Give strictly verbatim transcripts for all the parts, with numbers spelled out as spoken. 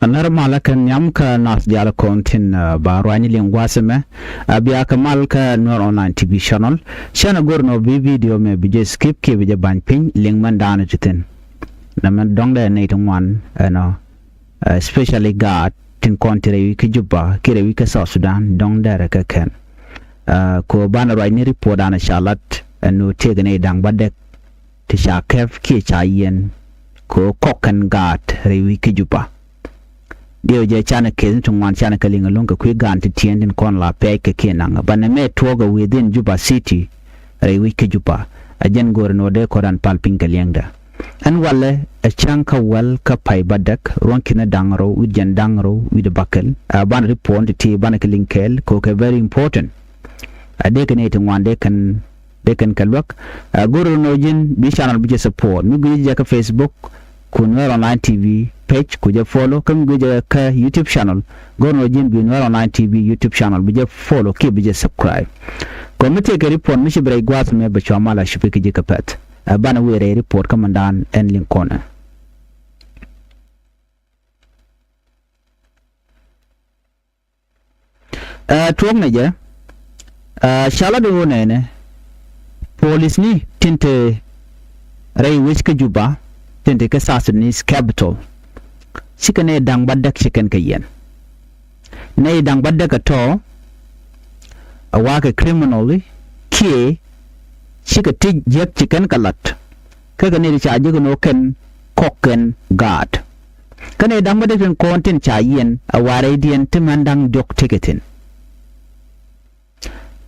Närä malä kɛ nhiam kä nath diaal kɔn tin, ah, ba ruany liŋ gua̱a̱th ɛmɛ. Ah, bia kɛ mal kä Nuer Online T V channel. Canɛ go̱r nɔ bi video mɛ bi jɛ skip kiɛ bi jɛ ba̱ny piny liŋ mɛn daanɔ ti thi̱n. Nɛ mɛn dɔ̱ŋdɛ nɛy ti ŋuan ɛnɔ, ah, especially gaat tin kɔn ti rɛy wi̱c kä Juba kiɛ rɛy wi̱c kä South Sudan, dɔ̱ŋdɛ rɛ kɛ kɛn. Ah, kɛ ɣöö banɛ ruacni report danɔ ca lat ɛn ɣöö tëëkɛ nɛy da̱ŋ bädäk ti ca kɛp kiɛ ca yiɛn kɛ ɣöö kɔk kɛn gaat rɛy wi̱c kä Juba. Diɛw jɛ canɛ keth ni ti ŋuan canɛ kɛ liŋ ɛlɔ̱ŋ kɛ kui̱ gaan ti tiɛɛn tin kɔn la pɛc kɛ kiɛ naŋ. Banɛ mɛ tuɔɔk ɛ within Juba City rɛy wi̱c kä Juba. Ɛ jɛn go̱o̱rɛ ni wä dee kɔn ran pal piny kɛ liɛŋdɛ. Ɛn walɛ ɛ cäŋ kä wäl kä pay bädäk ruɔ̱n ki̱n da̱ŋ rɛw wi̱c jɛn da̱ŋ rɛw wi̱c bäkɛl. Ɛ banɛ report ti ti banɛ kɛ liŋ kɛɛl kɛ ɣöö kɛ very important. A dee kɛ nɛy ti ŋuan dee kɛn, dee kɛn kɛ luäk. A go̱r rɔ nɔ ji̱n bi channel bi jɛ support. Mi guic jɛ kä Facebook ku Nuer Online T V page ku jɛ follow. Kä mi guic jɛ kä YouTube channel, go̱r rɔ nɔ ji̱n bi Nuer Online T V YouTube channel bi jɛ follow kiɛ bi jɛ subscribe. Kɔ mi tëëkɛ report mi ci bi rɛy gua̱a̱th mɛ bɛ cua mal a cupi ki ji̱ kɛ pɛth. A banɛ wëë rɛy report kä mɛn daan ɛn liŋ kɔnɛ. Ɛ tuɔ̱knɛ jɛ, ɛ ca lat i̱ ɣöö nɛnɛ polisni tin te rɛy wec kä Juba, tin te kä South Sudanese capital, cikɛ nɛy da̱ŋ bädäk ci kɛn kɛ yiɛn. Nɛy da̱ŋ bädäk ɛ tɔ̱ ɛ wa̱a̱ kɛ criminal kiɛ cikɛ ti jiäk ci kɛn kɛ lat. Kä kɛ nɛy ti ca jiäk ɛn ɣöö kɛn kɔk kɛn gaat. Kä nɛy da̱ŋ bädäk tin kɔn tin ca yiɛn ɛ wa̱a̱ rɛydiɛn ti mɛn da̱ŋ diɔ̱k tekɛ thi̱n.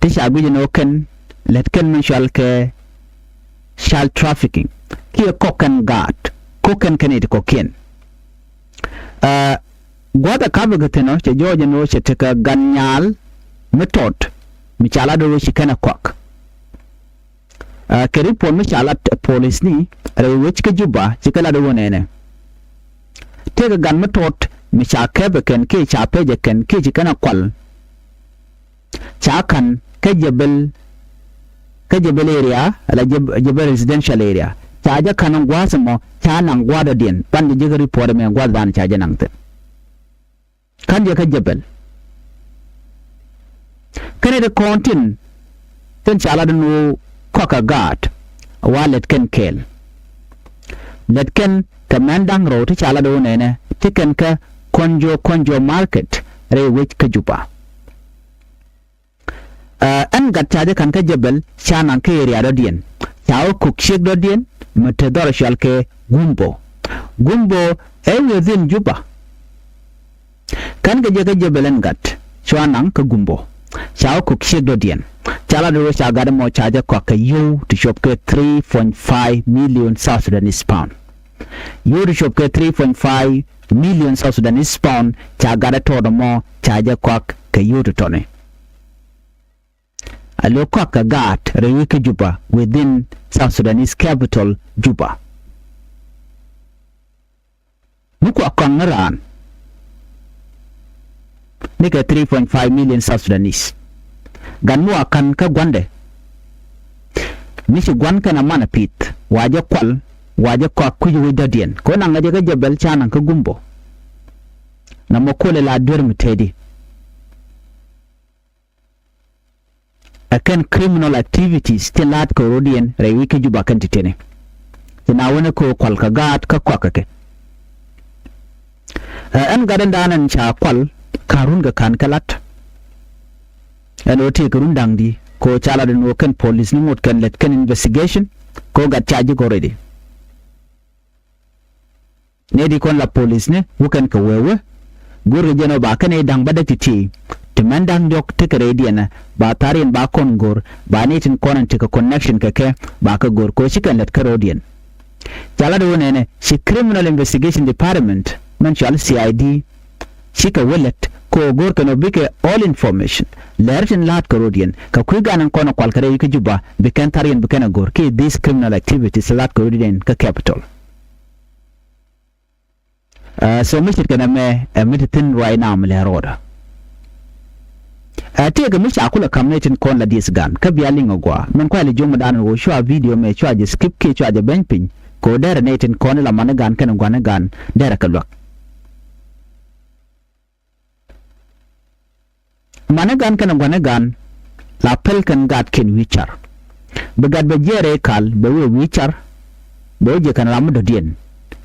Ti ca guic ɛn ɣöö kɛn lät kɛn min cɔal kɛ child trafficking kiɛ kɔk kɛn gaat, ko̱k kɛn kɛn nɛy ti kɔ̱kiɛn. Ɛ gua̱th ɛ ka̱pɛ kɛ thi̱n ɔ cɛ jɔɔc ɛn ɣöö cɛ tekɛ gan nyaal mi tɔt mi ca lat ɣöö ci kɛn ɛ kuak. Ɛ kɛ report mi ca lat polisni rɛy wec kä Juba cikɛ lat ɣöö nɛnɛ tëëkɛ gan mi tɔt mi ca kɛpɛ kɛn kiɛ ca pecɛ kɛn kiɛ ci kɛn a kual. Ca ka̱n kä Jebel, kä Jebel area ala Jeb-, Jebel residential area. Ca jɛ ka̱n in gua̱a̱th ɛmɔ ca naŋ gua̱a̱th dɔ̱diɛn ban jɛ ji̱ kä report ɛmɛ gua̱a̱th dan ca jɛ naŋ thi̱n. Ka̱n jɛ kä Jebel. Kɛn ɛ ti kɔn tin tin ca lat in ɣöö kɔakä gaat wa lät kɛn kɛɛl. Lät kɛn kɛ mɛn da̱ŋ rɛw ti ca lat in ɣöö nɛnɛ ti kɛn kä Konjo, Konjo market rɛy wec kä Juba. Ɛ ɛn gat ca jɛ ka̱n kä Jebel ca naŋ kä area dɔ̱diɛn ca wä kök ciek dɔ̱diɛn mi te dhɔr cɔal kɛ Gumbo. Gumbo ɛ within Juba. Ka̱n kɛ jɛ kä Jebel ɛn gat cua naŋ kä Gumbo. Ca wä kök ciek dɔ̱diɛn ca lat in ɣöö ca gat ɛmɔ ca jɛ kɔak kɛ yio̱w ti cop kɛ three point five million South Sudanese pound. Yio̱w ti cop kɛ three point five million South Sudanese pound ca gat ɛ tɔɔt ɛmɔ ca jɛ kɔak kɛ yio̱w ti tɔni. A lo̱ kɔak kɛ gaat rɛy wec kä Juba within South Sudanese capital Juba. Mi kua kɔaŋ ni raan ni kɛ three point five million South Sudanese. Gat mi wa ka̱n kä gua̱ndɛ mi ci gua̱n kɛn a man a pith wa jɛ kual wa jɛ kɔak kui̱c wec dɔ̱diɛn kɛ ɣöö naŋ ɛ jɛ kä Jebel ca naŋ kä Gumbo. Namɔ kuɔlɛ la duer mi tëëdi. Ɛ kɛn criminal activities tin la̱a̱t kɛ rɔ̱diɛn rɛy wec kä Juba kɛn ti teni. Ci na wänɛ kɛ kual kɛ gaat kä kuak kɛ kɛ. Ɛ ɛn gat ɛn da̱a̱n ɛn ca kual ka̱n run kɛ ka̱n kɛ la̱t. Ɛn ɣöö tëëkɛ run da̱ŋ di kɛ ɣöö ca lat ɛn ɣöö kɛn polisni ŋot kɛn lät kɛn investigation kɛ ɣöö gat ca ji̱ gɔ̱r rɛy di. Nɛy ti kɔn la polisni wä kɛn kɛ wee wee. Go̱o̱rkɛ jɛn ɔ ba kɛn i̱ da̱ŋ bädäk ti̱ti̱. Ti mɛn da̱ŋ diɔ̱k tekɛ rɛydiɛn ɛ ba tha̱riɛn ba kɔn go̱o̱r ba nɛy tin kɔn ɛn tekɛ connection kɛ kɛ ba kɛ go̱o̱r kɛ ɣöö ci kɛn lät kä rɔ̱diɛn. Ca lat ɣöö nɛnɛ ci Criminal Investigation Department mɛn cɔal C I D. Cikɛ wä lät kɛ ɣöö go̱o̱rkɛ nɔ bikɛ all information. Lɛr tin la̱a̱t kɛ rɔ̱diɛn kɛ kui̱ gan in kɔn ɛ kual kɛ rɛy kä Juba bi kɛn tha̱riɛn bi kɛn ɛ go̱o̱r kiɛ these criminal activities la̱a̱t kɛ rɔ̱diɛn kä capital. Ɛ, so mi ce̱tkɛ nɛmɛ ɛ mi ti thi̱n right now mi lɛ ro̱o̱dä. Ɛ, tëëkɛ mi ca kulɛ ka̱m nɛy tin kɔn la dieth gan kä bia liŋ ɛ gɔaa. Min kuay lɛ jiök mi da̱a̱n ɣöö cua video mɛ cua jɛ skip kiɛ cua jɛ beny piny kɛ ɣöö derɛ nɛy tin kɔn i̱ la mani gan kɛnɛ gua̱ni gan derɛ kɛ luäk. Mani gan kɛnɛ gua̱ni gan la pɛl kɛn gatkiɛn wi̱i̱ car. Bi gat bɛ jiɛɛr ɛ kal bɛ wee wi̱i̱ car. Bɛ wee jiɛ kɛn ram mi dɔ̱diɛn,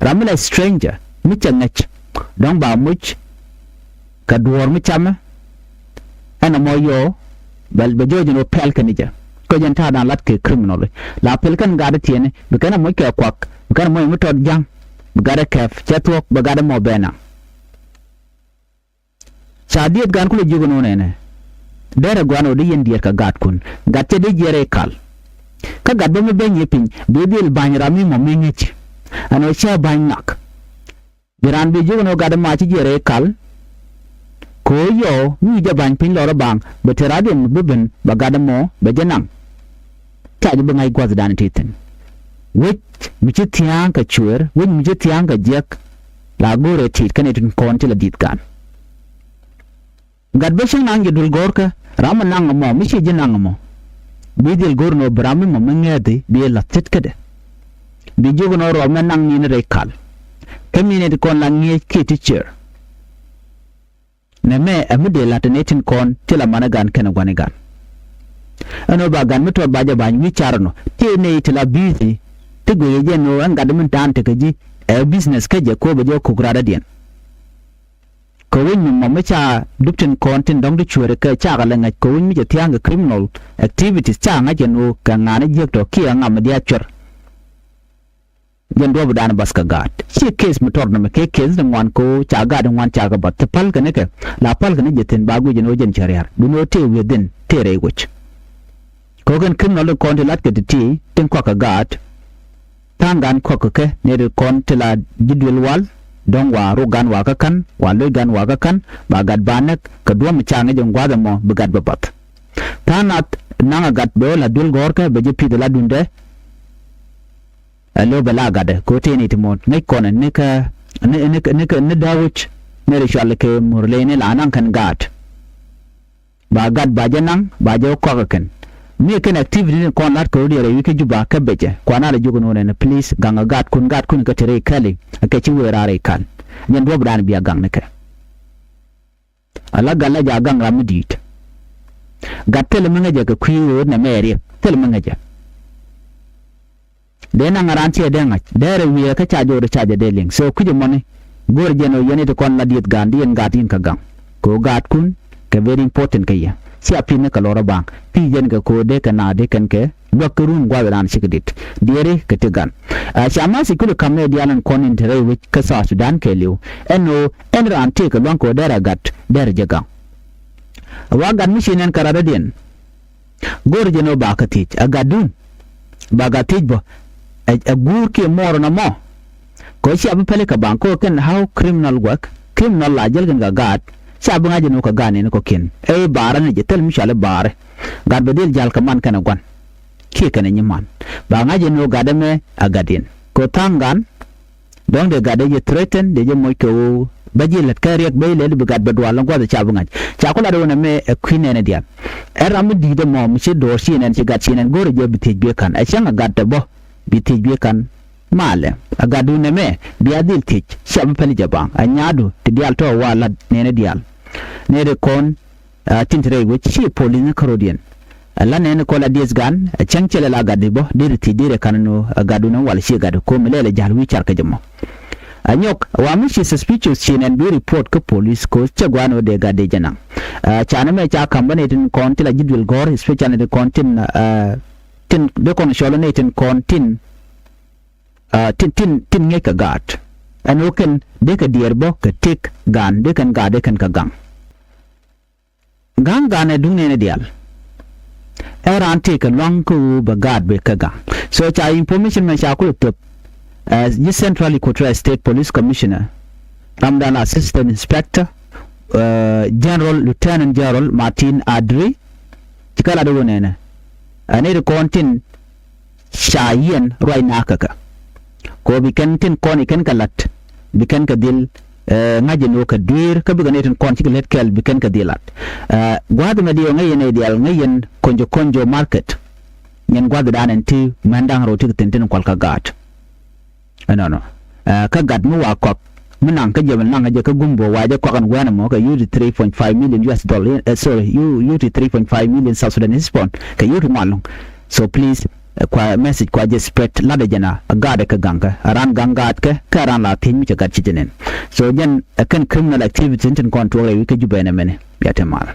ram mi la stranger mi cɛ ŋäc. Dɔ̱ŋ ba muc kɛ duɔ̱ɔ̱r mi camɛ. Ɛn ɛmɔ yɔɔ bɛ bɛ jɔɔc ɛn ɣöö pɛl kɛn i̱ jɛ. Kɛ jɛn ta̱a̱dan lat kɛ criminal la pɛl kɛn gat i̱ tiɛni bi kɛn ɛ muc kɛ kuak, bi kɛn ɛ muc mi tɔt ja̱ŋ. Bi gat ɛ kɛp cɛ thuɔ̱k bɛ gat ɛmɔ bɛ naŋ. Ca dieth gan kulɛ jiök ɛn ɣöö nɛnɛ, derɛ gua̱n ɣöö di yɛn diɛɛr kɛ gaatkun, gat cɛ di jiɛɛr ɛ kal. Kä gat bä mi ben yɛ piny bi dhil ba̱ny ram mi mɔ mi ŋi̱c. Ɛn ɣöö cä ba̱ny ŋak. Bi raan bi jiök ɛn ɣöö gat ɛmɔ a ci jiɛɛr ɛ kal. Kɛ ɣöö yɔɔ mi wi̱c jɛ ba̱ny piny lɔr ɛ baaŋ bɛ te raadiɛn mi bi ben bɛ gat ɛmɔ bɛ jɛ naŋ. Ca jɛ bi ŋa̱c gua̱thdan ti thi̱n. Wec mi ci thia̱a̱ŋ kɛ cuëër, wec mi ci thia̱a̱ŋ kɛ jiäk. La go̱o̱rɛ ti̱i̱t kɛnɛ tin kɔn ti la di̱th gan. Gat bä cäŋ naŋ jɛ duël gɔ̱rkä ram mi naŋ ɛmɔ mi ci ji̱ naŋ ɛmɔ. Bi dhil go̱r nɔ bi ram mi mɔ mi ŋɛ̈thi bi lath tet kädɛ. Bi jiök nɔ rɔɔmɛ naŋ ni̱n rɛy kal. Kä mi nɛ ti kɔn la ŋi̱eec kiɛ ti cier. Nɛmɛ ɛ mi dee la̱t ɛ nɛ tin kɔn ti la manɛ gan kɛnɛ gua̱ni gan. Ɛn ɣöö ba gan mi tɔt ba jɛ ba̱ny wi̱i̱ car ɛnɔ ti nɛy ti la bi̱i̱thi. Ti guiyɛ jɛ ɛn ɣöö ɛn gat min ta̱a̱n tekɛ ji̱ ɛ business kä jɛ ko̱o̱pɛ jɛ kuk radädiɛn. Kɛ wec mi mɔ mi ca dup tin kɔn tin dɔ̱ŋ ti cueeri kɛ cakɛ lɛ ŋäc kɛ wec mi cɛ thia̱a̱ŋ kɛ criminal activities ca ŋa̱c ɛn ɣöö kɛ ŋa̱n jiäk tɔ kiɛ ŋa̱m mi dia̱a̱ cuɛr. Jɛn duɔ̱ɔ̱pdan bath kɛ gaat ci case mi tɔr nɔmɛ kɛ case ti ŋuan kɛ ɣöö ca gaat ti ŋuan ca kɛ bath ti päl kɛ nikɛ la päl kɛ ni jɛ thi̱n ba guic ɛn ɣöö jɛn cɛ ria̱r dun ɣöö tëë wi̱i̱dhin tëë rɛy wec. Kɛ ɣöö kɛn criminal ti kɔn ti la̱t kɛ ti ti tin kɔak kɛ gaat. Tha̱a̱ŋ gan kɔak kɛ kɛ nɛy ti kɔn ti la ji̱ duël wal. Dɔ̱ŋ wa ruk gan wa kä ka̱n wa lo̱c gan wa kä ka̱n ba gat ba näk kɛ duɔ̱m ca ŋäc in gua̱a̱th ɛmɔ bi gat bä bath. Tha̱a̱ŋ nath naŋ a gat bɛ wä la duël gɔ̱rkä bɛ ji̱ pi̱th la duundɛ. Ɛ lo̱ bɛ la gatdɛ kɛ ɣöö tëë ni ti mɔ ŋäc kɔn ɛ ni kä ni ni ni ni dääwuc. Nɛy ti cual kɛ murleni la naŋ kɛn gaat. Ba gat ba jɛ naŋ ba jɛ wä kɔak ɛ kɛn. Mi kɛn activity ni kɔn la̱t kɛ rɔ diɛɛr ɛ wi̱i̱ kä Juba kä becɛ kuan a lɛ jiök ɛn ɣöö nɛn please gaŋ ɛ gaatkun gaatkun kä te rɛy kɛli. Ɛ kɛ ci wëë raar rɛy kal. Nyɛn duɔ̱pdan bia gaŋ ni kɛ. Ala gat la ja̱ gaŋ ram mi di̱i̱t. Gat thilɛ mi ŋäcɛ kɛ kui̱ ɣöö nɛmɛ ɛ riɛk thilɛ mi ŋäcɛ. Dee naŋ raan ciɛ dee ŋa̱c dee rɛ wiee kä ca jɔw dee ca jɛ dee liŋ so kui̱c ɛmɔni. Go̱o̱r jɛn ɣöö yɛn i̱ ti kɔn la dieth gaan di yɛn gaat yɛn kä gaŋ. Kɛ ɣöö gaatkun kɛ very important kä yɛ cia pi̱n ni kɛ lɔr ɛ baaŋ pi̱i̱ jɛn kɛ kɛ ɣöö dee kɛ naath dee kɛn kɛ luäk kä run gua̱thdan cikɛ dit. Diɛɛri kɛ ti gan. Ɛ ca ma̱th i̱ kulɛ ka̱m nɛy diaal ɛn kɔn in te rɛy wec kä South Sudan kɛɛliw ɛn ɣöö ɛn raan tëëkɛ lua̱ŋ kɛ ɣöö dee rɛ gat dee rɛ jɛ gaŋ. Ɛ wa gat mi ci nɛn kɛ radädiɛn. Go̱o̱r jɛn ɣöö ba kä thiec a gatdun. Ba gat thiec bä ɛ guur kiɛ muɔɔr ɛn ɛmɔ. Kɛ ɣöö cia bi päli kɛ baŋ kɛ ɣöö kɛn how criminal work criminal la jäl kɛn kɛ gaat. Cia bi ŋa̱c jɛn ɣöö kɛ gaat nɛn kɔ̱kiɛn ɛ i̱ baarä ni jɛ thil mi cuali baarä. Gat bɛ dhil ja̱l kɛ man kɛnɛ gua̱n kiɛ kɛnɛ nyi man. Ba ŋa̱c jɛn ɣöö gat ɛmɛ a gatdiɛn kɛ ɣöö tha̱a̱ŋ gan. Dɔ̱ŋ dee gat dee jɛ threaten dee jɛ moc kɛ ɣöö bä ji̱ lät kä riɛk bä ilɛl bi gat bɛ dual ni gua̱th ca bi ŋa̱c ca ku lat ɣöö nɛmɛ ɛ kui̱ nɛɛni diaal. Ɛ ram mi di̱i̱t ɛmɔ mi ci duɔ̱ɔ̱r ci nɛn ci gat ci nɛn go̱rɛ jɛ bi thiec bi ka̱n ɛ cäŋ ɛ gat dɛ bä bi thiec bi ka̱n. Malɛ ɛ gatdu nɛmɛ bia dhil thiec cia bi päli jɛ baŋ ɛ nyaadu ti diaal tɔ̱ wa lat nɛɛni diaal. Nɛɛni kɔn. Tin ti rɛy wec ci polis ni kärɔ̱diɛn. Ɛ la nɛɛni kɔn la dieth gan ɛ cäŋ cɛlɛ la gat di bä deri thiec deri ka̱n ni ɛ gatdu ni wal ci gat kom lɛl ɛ ja̱l wi̱i̱ car kä jɛ mɔ. Ɛ nyɔk wa mi ci suspicious ci nɛn bi report kä polis ko cɛ guan wä dee gat di jɛ naŋ. Ɛ ca ni mɛ ca ka̱m bä ni tin kɔn ti la ji̱ duël gɔ̱r especially ni kɔn tin ɛ tin dee kɔn cɔl ni tin kɔn tin. Ɛ tin tin tin ŋiec kɛ gaat ɛn wä kɛn dee kɛ diɛɛr bä kɛ tëk gan dee kɛn gaat dee kɛn kɛ gaŋ. Ga̱ŋ ga̱a̱n ɛ duŋ nɛɛni diaal. Ɛ raan tëëkɛ lua̱ŋ kä ɣöö bɛ gaat bɛ kä ga̱ŋ. So ca information mɛ ca kulɛ thöp. Ɛ ji̱ Central Equatoria State Police Commissioner ramdan Assistant Inspector ɛ General Lieutenant General Martin Adri. Ci kä lat ɣöö nɛɛnɛ ɛ nɛy ti kɔn tin ca yiɛn ruac naakä kɛ. Kɛ ɣöö bi kɛn tin kɔn i̱ kɛn kɛ la̱t bi kɛn kɛ dhil ɛ ŋa̱c ɛn ɣöö kɛ dueer kä bikɛ nɛy tin kɔn cikɛ lät kɛl bi kɛn kɛ dhil la̱t. Ɛ gua̱a̱th ɛmɛ diɛw ŋäc yɛn nɛy diaal ŋäc yɛn Konjo Konjo market. Nyɛn gua̱a̱thdan ɛn ti mɛn da̱ŋ rɛw ti kɛ thi̱n tin kual kä gaat. Ɛnɔnɔ ɛ kä gat mi wa kɔak mi naŋ kä jɛ mi naŋ kä jɛ kä gumbo wa jɛ kɔk ɛn wɛn ɛmɔ kɛ yut three point five million U S dollar, eh, sorry, yut three point five million South Sudanese pound kɛ yut ŋuan lɔŋ. So please, eh, kua message kua jɛ spread lat ɛ jɛn a gaat ɛ kä gaŋ kä a ran gaŋ gaat kä kä a ran la thiec mi cɛ gat ci jɛ nɛn. So jɛn ɛ kɛn criminal activity tin tin kɔn tuɔk rɛy wi̱c kä Jubɛ ɛn ɛmɛni. Bia te mal.